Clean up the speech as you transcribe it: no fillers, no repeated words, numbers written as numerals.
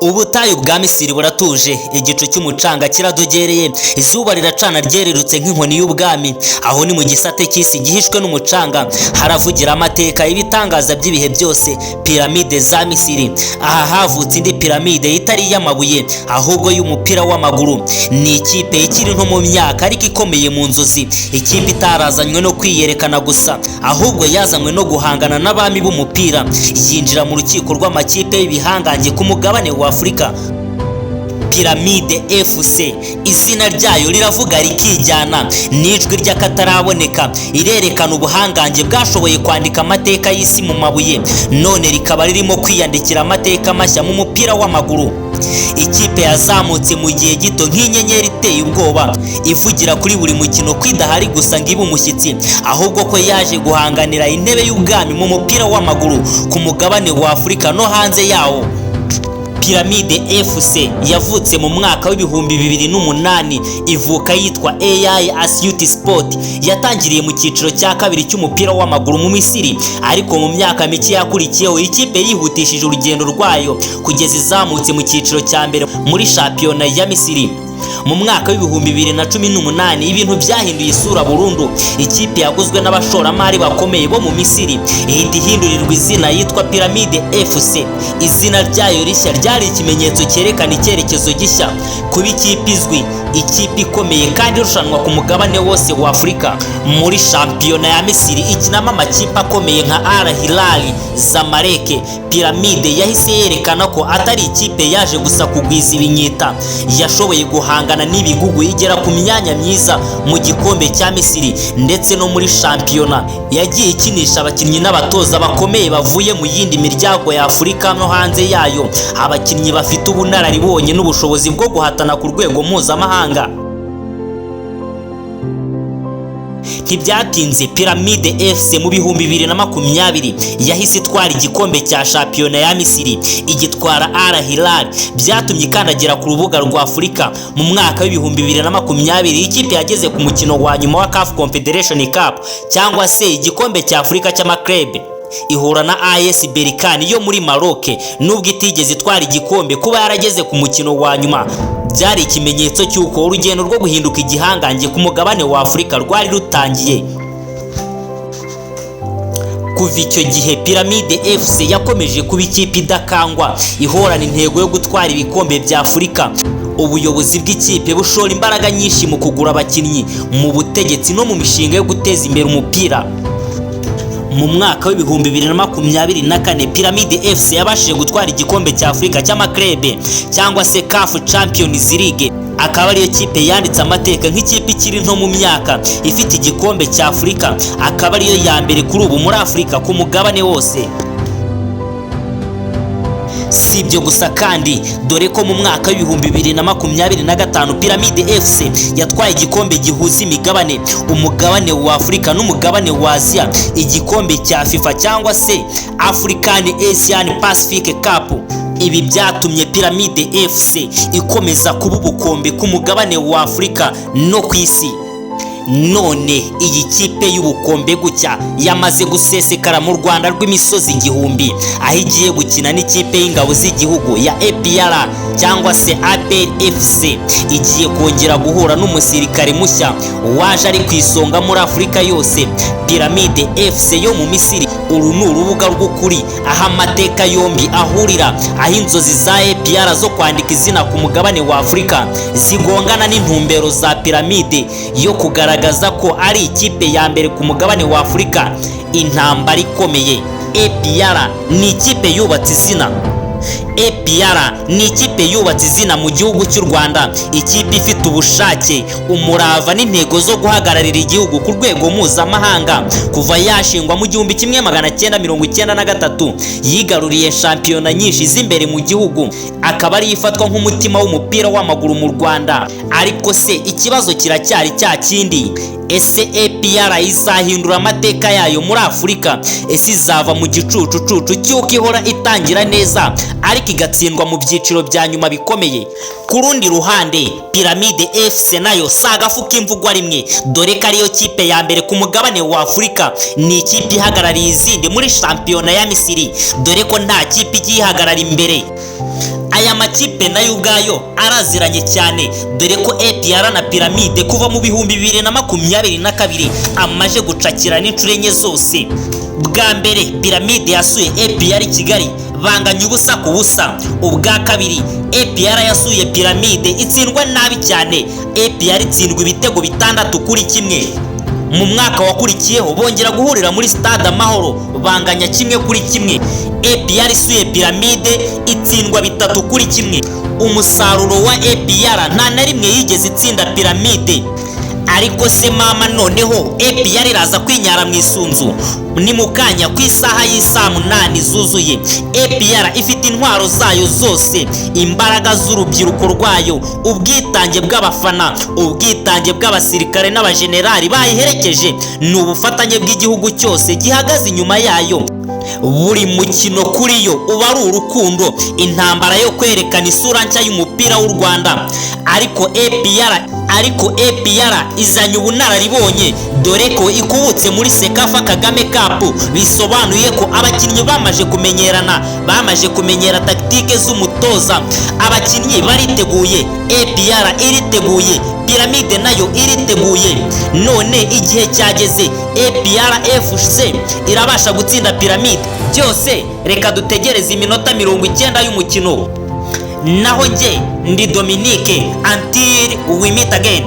Ubutayu bwa Misiri buratuje, igicu cy'umucanga kiradogereye, izuba riracana ryererutse nk'inkoni y'ubwami. Aho ni mu gisate cy'isi gihishwe n'umucanga, haravugira amateka, ibitangaza by'ibihe byose, piramide za Misiri. Aha havutse indi piramide itari iy'amabuye, ahubwo y'umupira w'amaguru. Ni ikipe ikiri nto mu myaka ariko ikomeye mu nzozi, ikipe itarazanywe no kwiyerekana gusa, ahubwo yazanywe no guhangana n'abami b'umupira. Yinjira mu rukiko rw'amakipe y'ibihangange ku mugabane wa Afurika. Piramide FC, izina ryayo riravuga rikijyana, n'ijwi ry'akataraboneka. Irerekana ubuhangange bwashoboye kwandika amateka y'isi mu mabuye, none rikaba ririmo kwiyandikira amateka mashya mu mupira w'amaguru. Ikipe yazamutse mu gihe gito nk'inyenyeri iteye ubwoba, ivugira kuri buri mukino ko idahari gusa ngo ibe umushyitsi, ahubwo ko yaje guhanganira intebe y'ubwami mu mupira w'amaguru ku mugabane wa Afurika no hanze yawo. Piramide FC yavutse mu mwaka w'2008, ivuka yitwa AI Asyut Sport. Yatangiriye mu cyiciro cya kabiri cy'umupira w'amaguru mu Misiri, ariko mu myaka mike yakurikiyeho ikipe yihutishije urugendo rwayo kugeza izamutse mu cyiciro cya mbere muri shampiyona ya Misiri. Mu mwaka w'2018 ibintu byahinduye isura burundu. Ikipe yaguzwe n'abashoramari bakomeye bo mu Misiri, ihita ihindurirwa izina yitwa Piramide FC. Izina ryayo rishya ryari ikimenyetso cyerekana icyerekezo gishya: kuba ikipe izwi, ikipe ikomeye kandi irushanwa ku mugabane wose wa Afurika. Muri shampiyona ya Misiri ikinamo amakipe akomeye nka Al Hilal, Zamalek, Piramide yahise yerekana ko atari ikipe yaje gusa kugwiza ibinyita. Yashoboye guhangana n'ibigugu, igera ku myanya myiza mu gikombe cya Misiri ndetse no muri shampiyona. Yagiye ikinisha abakinnyi n'abatoza bakomeye bavuye mu yindi miryango ya Afurika no hanze yayo, abakinnyi bafite ubunararibonye n'ubushobozi bwo guhatana ku rwego mpuzamahanga. Ntibyatinze, Piramide FC mu 2020 yahise itwara igikombe cya shampiyona ya Misiri, igitwara Al Hilal. Byatumye ikandagira ku rubuga rwa Afurika. Mu mwaka w'2020 ikipe yageze ku mukino wa nyuma wa CAF Confederation Cup, cyangwa se igikombe cya Afurika cy'amaklebe, ihura na AS Berkane yo muri Maroc. Nubwo itigeze itwara igikombe, kuba yarageze ku mukino wa nyuma byari ikimenyetso cy'uko urugendo rwo guhinduka igihangange ku mugabane wa Afurika rwari rutangiye. Kuva icyo gihe Piramide FC yakomeje kuba ikipe idakangwa, ihorana intego yo gutwara ibikombe bya Afurika. Ubuyobozi bw'ikipe bushora imbaraga nyinshi mu kugura abakinnyi, mu butegetsi no mu mishinga yo guteza imbere umupira. Mu mwaka w'2024 Piramide FC yabashije gutwara igikombe cya Afurika cy'amaklebe, cyangwa se CAF Champions League, akaba ariyo kipe yanditse amateka nk'ikipe ikiri nto mu myaka ifite igikombe cya Afurika, akaba ariyo ya mbere kuri ubu muri Afurika ku mugabane wose. Si ibyo gusa kandi, dore ko mu mwaka w'2025 Piramide FC yatwaye igikombe gihuza imigabane, umugabane wa Afurika n'umugabane wa Aziya, igikombe cya FIFA cyangwa se African Asian Pacific Cup. Ibi byatumye Piramide FC ikomeza kuba ubukombe ku mugabane wa Afurika no ku isi. None iyi kipe y'ubukombe gutya yamaze gusesekara mu Rwanda rw'imisozi igihumbi, aho igiye gukina n'ikipe y'ingabo z'igihugu ya APR, cyangwa se APR FC. Igiye kongera guhura n'umusirikare mushya waje ari ku isonga muri Afurika yose, Piramide FC yo mu Misiri. Uru ni urubuga rw'ukuri, aho amateka yombi ahurira, aho inzozi za APR zo kwandika izina ku mugabane wa Afurika zigongana n'intumbero za Piramide yo kugaragaza ko ari ikipe ya mbere ku mugabane wa Afurika. Intambara ikomeye. APR ni ikipe yubatse izina. APR ni ikipe yubatse izina mu gihugu cy'u Rwanda, ikipe ifite ubushake, umurava n'intego zo guhagararira igihugu ku rwego mpuzamahanga. Kuva yashingwa mu 1993, yigaruriye shampiyona nyinshi z'imbere mu gihugu, akaba ariyo ifatwa nk'umutima w'umupira w'amaguru mu Rwanda. Ariko se ikibazo kiracyari cya kindi: ese APR izahindura amateka yayo muri Afurika? Ese izava mu gicucucucu cy'uko ihora itangira neza ariko igatsindwa mu byiciro bya nyuma bikomeye? Ku rundi ruhande, Piramide FC nayo si agafu k'imvugwa rimwe, dore ko ariyo kipe ya mbere ku mugabane wa Afurika. Ni ikipe ihagarariye izindi muri shampiyona ya Misiri, dore ko nta kipe igiye ihagarara imbere. Aya makipe nayo ubwayo araziranye cyane, dore ko APR na Pyramide kuva mu 2022 amaje gucakira n'inshuro enye zose. Bwa mbere Pyramide yasuye APR i Kigali, banganya 0-0. Ubwa kabiri APR yasuye Pyramide, itsindwa nabi cyane, APR itsindwa ibitego 6-1. Mu mwaka wakurikiyeho bongera guhurira muri Stade Amahoro, banganya 1-1. APR isuye Pyramide itsindwa 3-1. Umusaruro wa APR, nta na rimwe yigeze itsinda Pyramide. Ariko se mama, noneho APR iraza kwinyara mu isunzu? Ni mu kanya ku isaha y'isaa 8 zuzuye. APR ifite intwaro zayo zose: imbaraga z'urubyiruko rwayo, ubwitange bw'abafana, ubwitange bw'abasirikare n'abajenerali bayiherekeje, ni ubufatanye bw'igihugu cyose gihagaze inyuma yayo. Buri mukino kuri yo uba ari urukundo, intambara yo kwerekana isura nshya y'umupira w'u Rwanda. Ariko APR izanye ubunararibonye, dore ko ikubutse muri CECAFA Kagame Cup, bisobanuye ko abakinnyi bamaze kumenyerana, bamaze kumenyera tactique z'umutoza. Abakinnyi bariteguye, APR iriteguye, Pyramide nayo iriteguye. None igihe cyageze, APR FC irabasha gutsinda Pyramide? Byose reka dutegereze iminota 90 y'umukino. Naho njye ndi Dominique, until we meet again.